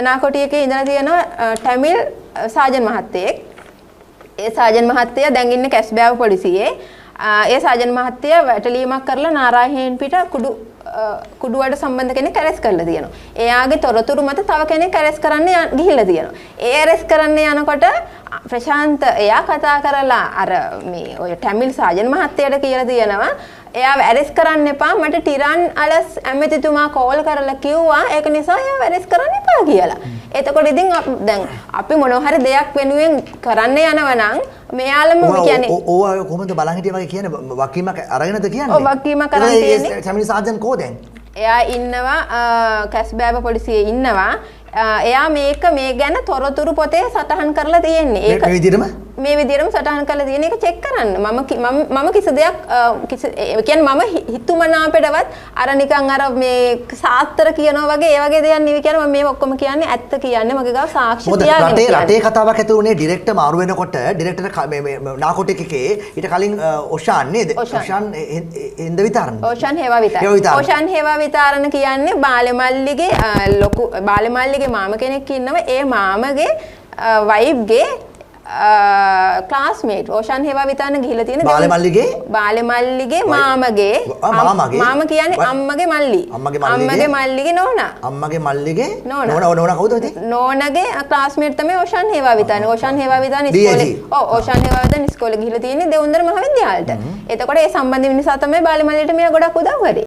නාකොටි එකේ ඉඳලා තියෙනවා ටැමිල් සාජන් මහත්තයෙක්. ඒ සාජන් මහත්තයා දැන් ඉන්නේ කැස්බෑව පොලිසියේ. ඒ සාජන් මහත්තයා වැටලීමක් කරලා නාරාහේන් පිට කුඩුවට සම්බන්ධ කෙනෙක් ඇරෙස්ට් කරලා තියෙනවා. එයාගේ තොරතුරු මත තව කෙනෙක් ඇරෙස්ට් කරන්න ගිහිල්ලා තියෙනවා. ඒ ඇරෙස්ට් කරන්න යනකොට ප්‍රශාන්ත එයා කතා කරලා අර මේ ඔය ටැමිල් සාජන් මහත්තයාට කියලා තියෙනවා එයාව ඇරෙස්ට් කරන්න එපා, මට ටිරන් අලස් ඇමතිතුමා කෝල් කරලා කිව්වා ඒක නිසා එයාව ඇරෙස්ට් කරන්න එපා කියලා. එතකොට ඉතින් දැන් අපි මොනවා හරි දෙයක් වෙනුවෙන් කරන්න යනවා නම් මෙයාලම කියන්නේ ඕවා කොහොමද බලන් හිටියා වගේ කියන්නේ වකීමක් අරගෙනද කියන්නේ? ඔව්, වකීමක් අරන් තියෙන්නේ. ටැමිල් සාජන් කෝ දැන්? එයා ඉන්නවා කැස්බෑව පොලිසියේ ඉන්නවා. එයා මේක මේ ගැන තොරතුරු පොතේ සටහන් කරලා තියෙන්නේ. ඒක මේ විදිහටම? මේ විදිහටම සටහන් කරලා තියෙන එක චෙක් කරන්න. මම මම කිසි දෙයක් කිසි ඒ කියන්නේ මම හිතුමනාපෙටවත් අර නිකන් අර මේ සාස්ත්‍ර කියනවා වගේ ඒ වගේ දෙයක් නෙවෙයි කියන්නේ. මම මේ ඔක්කොම කියන්නේ ඇත්ත කියන්නේ, මගේ ගාව සාක්ෂි තියාගෙන. රටේ රටේ කතාවක් ඇති වුණේ ඩිරෙක්ටර් මාරු වෙනකොට ඩිරෙක්ටර් මේ මේ නාකොටික් එකේ ඊට කලින් ඔෂාන් නේද? ඔෂාන් හින්ද විතරන. ඔෂාන් හේවා විතරන. ඔෂාන් හේවා විතරන කියන්නේ බාලමල්ලිගේ ලොකු බාලමල්ලිගේ මාම කෙනෙක් ඉන්නවා. ඒ මාමගේ වයිෆ්ගේ ක්ලාස්මේට් ඕෂාන් හේවා විතාන ගිහිලා තියෙන බාලමල්ලිගේ බාලමල්ලිගේ මාමගේ මාම කියන්නේ අම්මගේ මල්ලි, අම්මගේ මල්ලිගේ නෝනා, අම්මගේ මල්ලිගේ නෝනා නෝනා කවුද ඉතින්? නෝනාගේ ක්ලාස්මේට් තමයි ඕෂාන් හේවා විතාන. ඕෂාන් හේවා විතාන ඉස්කෝලේ, ඔව්, ඕෂාන් හේවා විතාන ඉස්කෝලේ ගිහිලා තියෙන්නේ දෙවුන්දර මහවිද්‍යාලයට. එතකොට ඒ සම්බන්ධ නිසා තමයි බාලමල්ලිට මෙයා ගොඩක් උදව් කරේ.